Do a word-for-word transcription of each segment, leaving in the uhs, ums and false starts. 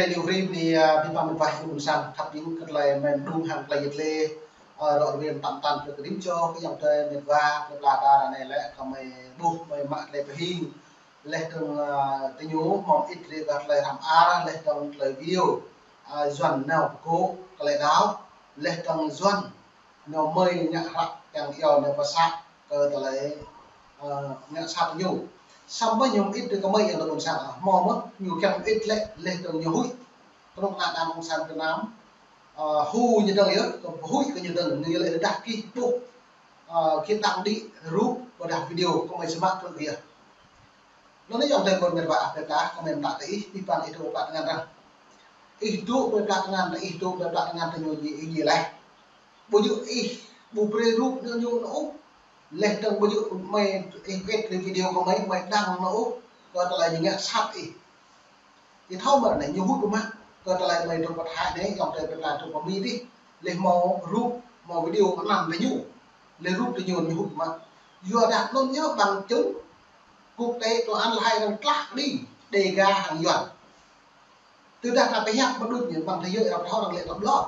Liu rim ni, a, ƀing ƀăng mĭt wa ƀôn sang khăp ƀing kơ tơlơi mơ̆n đŭng hăng tơlơi yet lĕ, a, rŏ rơwen tăm tăn kơ kơđĭm čô kơ ayŏng adơi mĭt wa kơ pla ta ră anai lĕ kơ mơi ƀuh mơi mă tơlơi pơhing. Laih dơ̆ng, a, tơ ñu mơ̆ng ih rĭ kơ tơlơi hrăm ar, laih dơ̆ng tơlơi video, a, Yuan nao pơkŏ tơlơi đaŏ, laih dơ̆ng Yuan nao mơi ngă hră kiăng iâu nao pơsat kơ tơlơi, a, ngă sat ñu. Samơ̆ ñu mơit kơ mơi ayŏng adơi ƀôn sang, a, hmâo mơ̆ ñu kiăng mơit lĕ, laih dơ̆ng ñu huĭ. Kơnuk kơna đảng cộng sản Việt Nam, a, hu ñu dơ̆ng yơh, kơ huĭ kơ ñu dơ̆ng, ñu lĕ dah kih ƀuh, a, kih tăng đĭ rup ƀôdah video kơ mơi sơmă kơ yơh. Anŭn yơh ayŏng adơi ƀôn mĭt wa, a, pơdah kơ mơi mơta tơ ih, ƀing ƀăng ih dŏ pla tơngan ră. Ih dŏ pla tơngan, ih dŏ pla tơngan tơ ñu ji, ih ji laih. Ƀu djơ̆ ih ƀu brơi rup ñu ñu nao ôh. Laih dơ̆ng ƀu djơ̆ mơi ih ƀuh video kơ mơi, mơi đăng nao ôh. Kơ tơlơi ñu ngă sat ih. Ih thâo mơ̆ anai ñu huĭ biă mă. Kơ tơlơi mơi dŏ pơ Thái anai, ayŏng adơi pơdah dŏ pơ Mi dih. Laih hmâo rup, hmâo video anăn tơ ñu. Laih rup tơ ñu ñu huĭ biă mă. Yua dah anŭn yơh bằng chứng quốc tế tòa án La Hay arăng tlah đĭ Đêga hăng Yuan. Tơdah ta pơhiăp mơ̆ đôč ñu ƀăng thế giới arăng thâo arăng lĕ tơblŏ.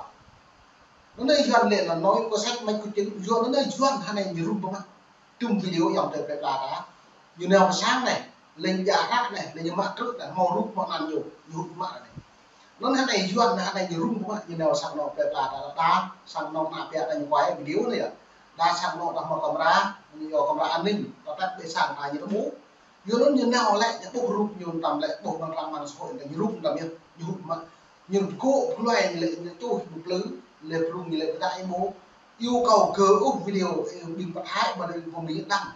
Anŭn anai Yuan lĕ anŭn nói có sách mách có chứng, Yuan anŭn anai Yuan hơnai ñu rŭng biă mă. Tŭm video ayŏng adơi pla ta. Ñu nao pơ sang anai, lĕ ñu djă hră anai, lĕ ñu mă krư̆ anai, hmâo rup hmâo anăn ñu, ñu huĭ biă mă anai. Anŭn hơnai Yuan hơnai ñu rŭng biă mă, ñu nao sang anŏ pla ta, đa sang anŏ ană ƀiă ta ñu quay video anai yơh. Đa sang anŏ ta hmâo camera, ñu iâu camera an ninh, ta tăp ƀơi sang ta ñu tơƀuh. Yua anŭn ñu nao lĕ, ñu ƀuh rup ñu tăm lĕ, ƀuh ƀăng trang mạng xã hội ñu rŭng tăm yơh, ñu huĭ biă mă. Ñu pơkŏ pơluai ñu lĕ, ñu tuh ñu plư, lĕ prung ñu lĕ pơdah ih ƀuh. Yêu cầu gỡ ôh video, ih ƀing pơthai ƀơi anai ƀuh Mi đăng.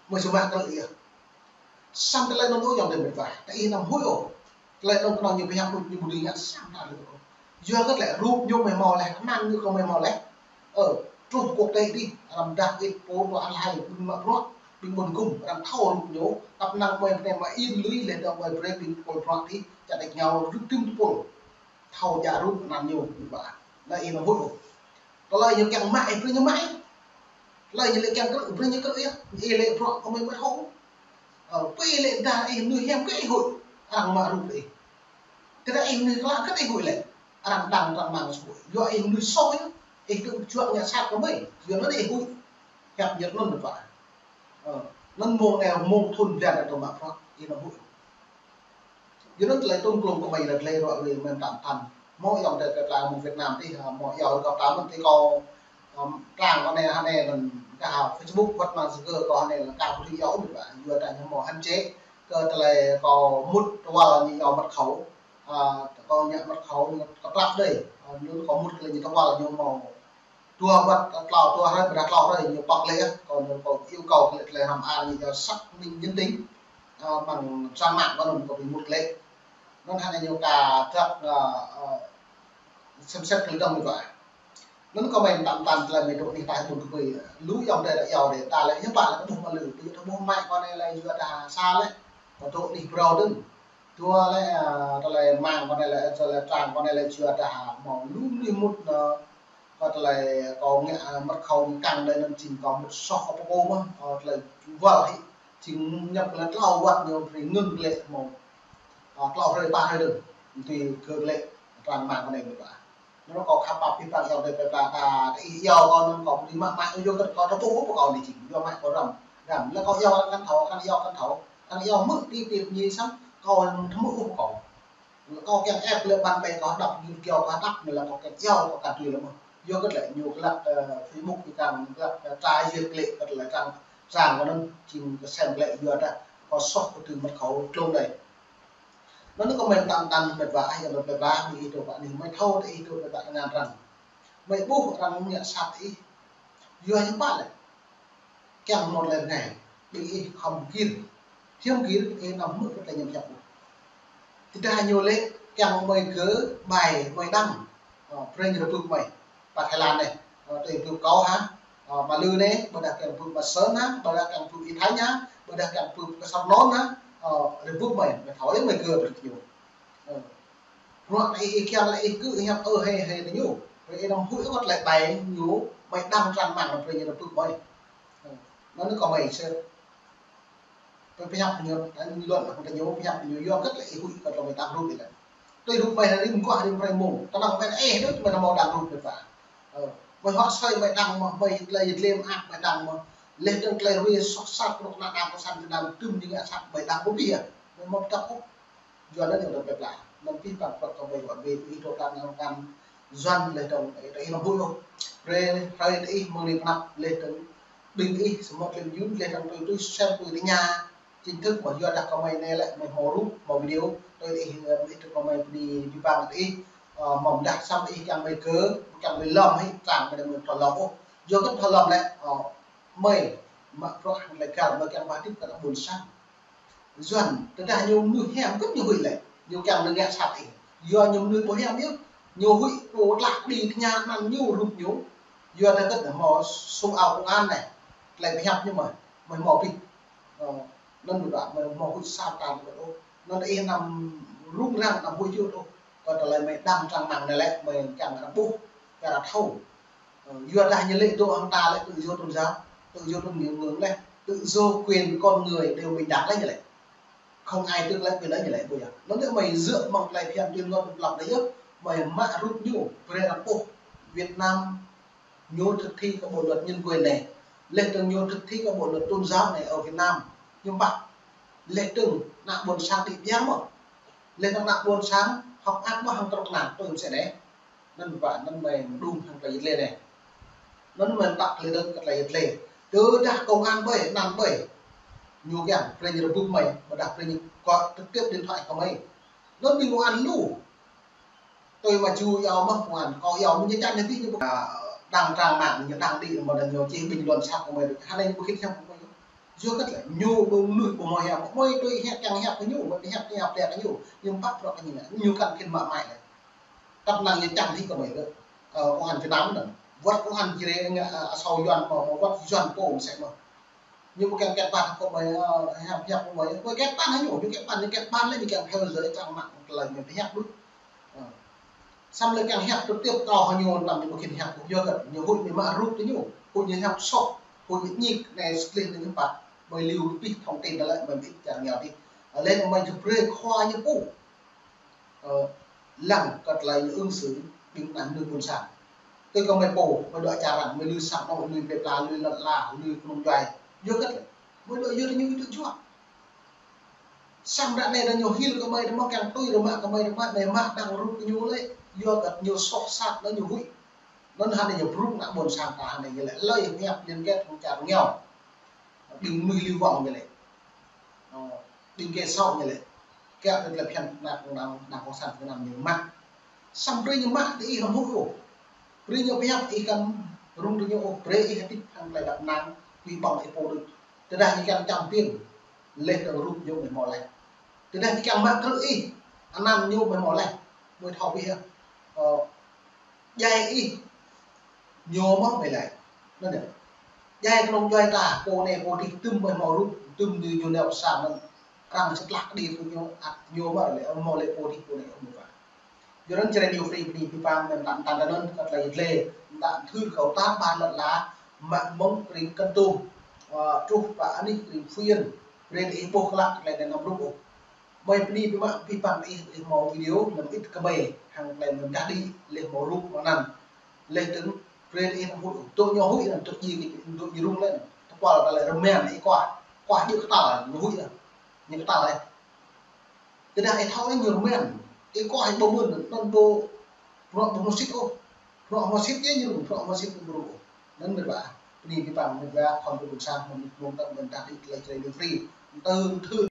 Mơi sơmă kơ yơh. Samơ̆ tơlơi anŭn ôh ayŏng adơi mĭt wa. Ta ih anăm huĭ ôh. Tơlơi anŭn kơnơ̆ng ñu pơhiăp ƀuh ñu ƀu dưi ngă samơ̆ ta lĕ ôh. Yua kơ tơlơi rup ñu mơi hmâo laih, anăn ñu kơ mơi hmâo laih. Ơ, truh quốc tế dih, arăng dah ih pô tòa án La Hay ƀing mă bruă, ƀing ƀôn gum, arăng thâo rup ñu, tăp năng mơi pơnai mă in lui laih dơ̆ng mơi brơi ƀing pô bruă dih, čăt đĕč ngao rŭp tŭm tơpul. Thâo djă rup anăn ñu, mĭt wa. Anai ih anăm huĭ ôh. Tơlơi ñu kiăng mă ih, brơi ñu mă ih. Tơlơi ñu lĕ kiăng krư̆, brơi ñu krư̆ yơh. Ih lĕ bruă kơ mơi mơ̆ thâo. Ơ, pơ ih lĕ dah ih mơnuih hiam kơ ih huĭ. Arăng mă rup ih. Tơdah ih mơnuih klă kơ ih huĭ lĕ. Arăng đăng trang mạng xã hội. Yua ih mơnuih soh yơh. Ih kơ juă ngă sat kơ mơi. Yua anŭn ih huĭ. Hiăp ñu anŭn mĭt wa. Ơ, anŭn mông anai mông thun blan ta dŏ mă bruă. Ih anăm huĭ. Yua anŭn tơlơi tŭm klŭm kơ mơi lĕ tơlơi rŏ rơwen mơ̆n tăm tăn. Hmâo ayŏng adơi pla mơ̆ng Việt Nam dih, hmâo iâu kơ ta mơ̆n dih kâo, ưm, trang kâo anai hơnai anŭn kơ hă Facebook wơ̆t mơ̆ng Zalo kâo hơnai anŭn kâo ƀu dưi iâu ôh mĭt wa. Yua dah ñu hmâo hạn chế kơ tơlơi kâo mŭt tơwăl ñu iâu mật khẩu. A, kâo ngă mật khẩu ñu kơplăk đơi. A, anŭn kâo mŭt kơ tơlơi ñu tơwăl ñu hmâo dua wơ̆t, tlâo, dua hrơi, ƀôdah tlâo hrơi ñu pŏk lĕ, kâo anŭn kâo yêu cầu kơ lĕ tơlơi hrăm ar ñu iâu xác minh nhân tính, a, ƀăng trang mạng kâo anŭn kâo ƀu mŭt lĕ. Anŭn hơnai ñu ka trăk, a, a, xem xét kơ lĕ dơ̆ng mĭt wa. Anŭn kâo mơi tăm tăn tơlơi mơi dŏ anih ta ƀuh kơ ƀơi. Lu ayŏng adơi ta iâu đơi, ta lĕ hiư̆m pă lĕ ta ƀuh mă lư, ƀu djơ̆ ta ƀuh mă kâo anai lĕ yua dah sa lĕ. Kâo dŏ anih brâo dơ̆ng. Dua lĕ, a, tơlơi mơ̆ng kâo anai lĕ, tơlơi trang kâo anai lĕ yua dah hmâo lu mơnuih mŭt nao Kơ tơlơi kâo ngă, a, mật khẩu ñu kăng đơi anŭn jing kâo mŭt soh kâo pơkŏn mơ̆n, kơ tơlơi wăl hĭ. Jing ñăp kơ lĕ tlâo wơ̆t ñu brơi ngưng lĕ mơ̆n. A, tlâo hrơi pă hrơi đơi. Tui kơ lĕ trang mạng kâo anai mĭt wa. Anŭn kâo khăp pap ƀing ƀăng ayŏng adơi pla ta, ta ih iâu kâo anŭn kâo ƀu dưi mă mă yua kơ kâo tơƀuh ôh pơ kâo anai jing. Yua mă kâo răm. Răm. Lĕ kâo iâu kăn thâo, kăn iâu kăn thâo. Kăn iâu mơ̆ ti ti ñi săm kâo anŭn tơƀuh ôh pơ kâo. Kâo kiăng ĕp lĕ bạn bè kâo đọc, ñu kiăng kâo đọc, ñu lĕ kâo kiăng iâu, kâo kiăng tui lĕ mơ̆n. Yua kơ lĕ ñu kơ lăk, ơ, Facebook ñu kiăng lăk, ơ, tra yơh lĕ kơ tơlơi trang, trang kơ anŭn, jing kơ sem lĕ yua dah kâo soh kơ tui mật khẩu tlung đơi. Anŭn kâo mơi tăm tăn mĕt wa, ah, yua mĕt wa, mơi ih dŏ pơ anih, mơi thâo tơ ih dŏ pơ tơngan arăng. Mơi ƀuh arăng ngă sat ih. Yua hiư̆m pă lĕ. Kiăng mơ̆n lĕ rơngai, ƀing ih khŏm gir. Hiư̆m gir, ih anăm hmư̆ kơ tơlơi ñu pơhiăp ôh. Tơdah ñu lĕ kiăng mơi gơ̆ ƀai mơi đăng, ơ, brơi ñu rơbưp mơi. Pơ Thái Lan anai, ơ, tui rơbưp kâo hă, ơ, mă lư anai, ƀôdah kiăng rơbưp mă Sơn hă, ƀôdah kiăng rơbưp Y Thanh hă, ƀôdah kiăng rơbưp kơ săp non hă, ơ, rơbưp mơi, mơi thâo lĕ mơi gơ̆ brơi ñu. Ơ. Bruă anai ih kiăng lĕ ih gơ̆ hiăp ơ hê hê tơ ñu. Brơi ih anăm huĭ ôh kơ tơlơi ƀai ñu, mơi đăng trang mạng anŭn brơi ñu rơbưp mơi. Ơ. Anŭn kâo mơi sĕ. Pơhiăp ñu, anŭn luận kơ tơ ñu, pơhiăp ñu yua kơ tơlơi ih huĭ kơ tơlơi mơi đăng rup ih lĕ. Tui rup mơi rĭm guah rĭm hrơi mông. Tơnăng mơi ih đôč mơi hmâo đăng rup mơi pă. Ơ, mơi huă soi mơi đăng mơ̆, mơi tơlơi yơh tlêm ăt mơi đăng mơ̆. Laih dơ̆ng tơlơi ruai soh sat kơ ană đảng cộng sản Việt Nam tŭm ñu ngă sat mơi đăng ƀu ƀiă. Mơi hmâo pơtăp ôh. Yuan anŭn ñu tơpĕp lah. Anŭn pih păng prăk kơ mơi wă bê tui dŏ đăng đăng Yuan laih dơ̆ng ih tơ ih lăm hui ôh. Brơi hrơi tơ ih mơ̆ng anai pơnăp laih dơ̆ng ƀing ih samơ̆ tlêm yun laih dơ̆ng tui tui sem tui tơña. Chính thức mơ̆ yua dah kơ mơi anai lĕ mơi hmâo rup, hmâo video, tui ih, ơ, ih tơ kơ mơi bơni pih păng tơ ih, ơ, hmâo mơdah samơ̆ ih kiăng mơi kơ, kiăng mơi lŏm hĭ, kiăng mơi mơi thâo lŏm ôh. Yua kơ thâo lŏm lĕ, ơ, mơi, mă bruă hăng tơlơi găl, mơi kiăng ba tip kơ ană ƀôn sang. Yuan, tơdah ñu mơnuih hiam kơ ñu huĭ lĕ, ñu kiăng nao ngă sat ih. Yua ñu mơnuih ƀu hiam yơh, ñu huĭ, ƀu tlah đĭ tơña anăn ñu rup ñu. Yua dah kơ hmâo sum ao công an anai, tơlơi pơhiăp ñu mơi, mơi hmâo pih. Ơ, anŭn ƀu djơ̆ mơi hmâo huĭ sa tan kơ ôh. Anŭn ih anăm rŭng răng anăm huĭ yua ôh. Kơ tơlơi mơi đăng trang mạng anai lĕ mơi kiăng arăng ƀuh, kiăng arăng thâo. Ơ, yua dah ñu lĕ dŏ hăng ta lĕ tự do tôn giáo, tự do tôn giáo ngưỡng lĕ, tự do quyền con người đều bình đẳng lĕ ñu lĕ. Không ai tước lấy quyền lợi ñu lĕ ƀu yơh. Anŭn lĕ mơi djơ̆ mơ̆ng tơlơi phiăn tuyên ngôn độc lập lĕ yơh, mơi mă rup ñu, brơi arăng ƀuh Việt Nam ñu thực thi kơ bộ luật nhân quyền anai, laih dơ̆ng ñu thực thi kơ bộ luật tôn giáo anai ở Việt Nam, ñu ƀă, laih dơ̆ng ană ƀôn sang đĭ biă mơ̆, laih dơ̆ng ană ƀôn sang hơ̆k mơak mơ̆ hăng trŏk na tui mơsĕ anai. Anŭn ƀă anŭn mơi mơđung hăng tơlơi yơh tlĕ anai. Anŭn mơi tăk tơlơi dơ̆ng kơ tơlơi yơh tlĕ. Tơdah công an ƀơi, anăn ƀơi, ñu kiăng brơi ñu rơbŭk mơi, ƀôdah brơi ñu gọi trực tiếp điện thoại kơ mơi. Anŭn ƀing công an lu. Tui mă ču iâu mơ̆ công an, kâo iâu mơ̆ ñu čang ñu tih ñu ƀu, ơ, đăng trang mạng, ñu đăng đĭ mơ̆ đăng ñu čih bình luận sat kơ mơi, hơnai ñu ƀu khĭn hiăp kơ mơi. Yua kơ lĕ ñu ƀu mơnuih ƀu hmâo hiăp, mơi tui hiăp kiăng hiăp kơ ñu, mơi hiăp hiăp tlĕ kơ ñu, ñu păp prăk kơ ñu, ñu kăn khĭn mă mai lĕ. Tăp năng ñu čang tih kơ mơi kơ, ơ, công an Việt Nam anŭn. Wăt công an Jrai ngă, ơ, asâo Yuan mơ̆, mơ̆ wăt Yuan pô mơsĕ mơ̆. Ñu ƀu kiăng kĕt ƀăn kơ mơi, ơ, hiăp, hiăp kơ mơi. Mơi kĕt ƀăn hă ñu, ñu kĕt ƀăn, ñu kĕt ƀăn lĕ ñu kiăng theo dõi trang mạng tơlơi mơi hiăp đôč. Ơ. Samơ̆ lĕ kiăng hiăp trực tiếp kâo hă ñu anăm ñu ƀu khĭn hiăp kơ yua kơ ñu huĭ mơi mă rup tơ ñu, huĭ ñu hiăp soh, huĭ ñu ñik anai sklih anai ñu păt, mơi liu pih thông tin tơlơi mơi ƀu ih čang ñu tih. Ơ, laih mơi ču brơi khua ñu pô. Ơ, lăng kơ tơlơi ñu ứng xử ƀing ană mơnuih ƀôn sang. Tui kơ mơi pô, mơi dŏ čar arăng, mơi lui sang anôk, lui plơi pla, lui lŏn ala, lui kơnung djuai. Yua kơ tơlơi, mơi dŏ yua tơ ñu tŭ juă. Samơ̆ ră anai dah ñu hil kơ mơi, dah mơ̆ kiăng tui rơmă kơ mơi, rơmă anai mă đăng rup kơ ñu lĕ, yua kơ ñu soh sat, dah ñu huĭ. Anŭn hơnai ñu brŭk ană ƀôn sang ta hơnai ñu lĕ, hlơi hiăp liên kết hăng čar rơngiao. Ƀing mơnuih lưu vong ñu lĕ. Ơ, ƀing kơ sŏ ñu lĕ. Kiăng kơ tơlơi phiăn ană đảng, đảng cộng sản Việt Nam ñu mă. Samơ̆ brơi ñu mă tơ ih hmâo huĭ ôh. Brơi ñu pơhiăp ih kăn rŭng tơ ñu ôh, brơi ih hơdip hăng tơlơi đăp năng, ƀu ƀơ̆ng ih pô đôč. Tơdah ñu kiăng čang piên, laih dơ̆ng rup ñu mơi hmâo laih. Tơdah ñu kiăng mă krư̆ ih, anăn ñu mơi hmâo laih. Mơi thâo ƀiă. Ơ, djai ih, ñu mơ̆ mơi laĭ. Anŭn yơh. Djai kơnung djuai ta, pô anai pô adih tŭm mơi hmâo rup, tŭm ñu ñu nao sang anŭn. Arăng sĭt lah kơđi tui ñu, ăt ñu mơ̆ lĕ, hmâo lĕ pô adih pô anai hmâo ƀă. Yua anŭn Jrai New Free bơni pih păng mơ̆n tăn tăn anŭn kơ tơlơi yơh tlĕ, tăn thưr kâo tăn ƀă lăt la, mă mơ̆ng krĭng Kon Tum, ơ, truh pơ anih krĭng Phú Yên, brơi ih ƀuh klă tơlơi anăm rup ôh. Mơi bơni pih mă pih păng ih, ih hmâo video, anăm ĭt kơ mơi, hăng tơlơi anăm dah đĭ, laih hmâo rup mơ̆ng anăn. Laih dơ̆ng, brơi ih anăm huĭ, dŏ ñu huĭ anŭn, dŏ djai kơ, dŏ ñu rŭng lĕ anŭn. Tơpul ta lĕ rơmen, ih kuah, kuah djơ̆ kơtăl, ñu huĭ anŭn. Ñu kơtăl lĕ. Tơdah ih thâo lĕ ñu rơmen, ih kuah ih ƀu mưn, anŭn ƀu, bruă ƀu hmâo sĭt ôh. Bruă hmâo sĭt yơh ñu rŭng, bruă hmâo sĭt ƀu rŭng ôh. Anŭn mơ̆n ƀă, bơni pih păng mơ̆n ƀă, khŏm ƀu rŭng sang, mơ̆n mơ̆ng tăp mơ̆n dah đĭ tơlơi Jrai New Free. Tơl thưr.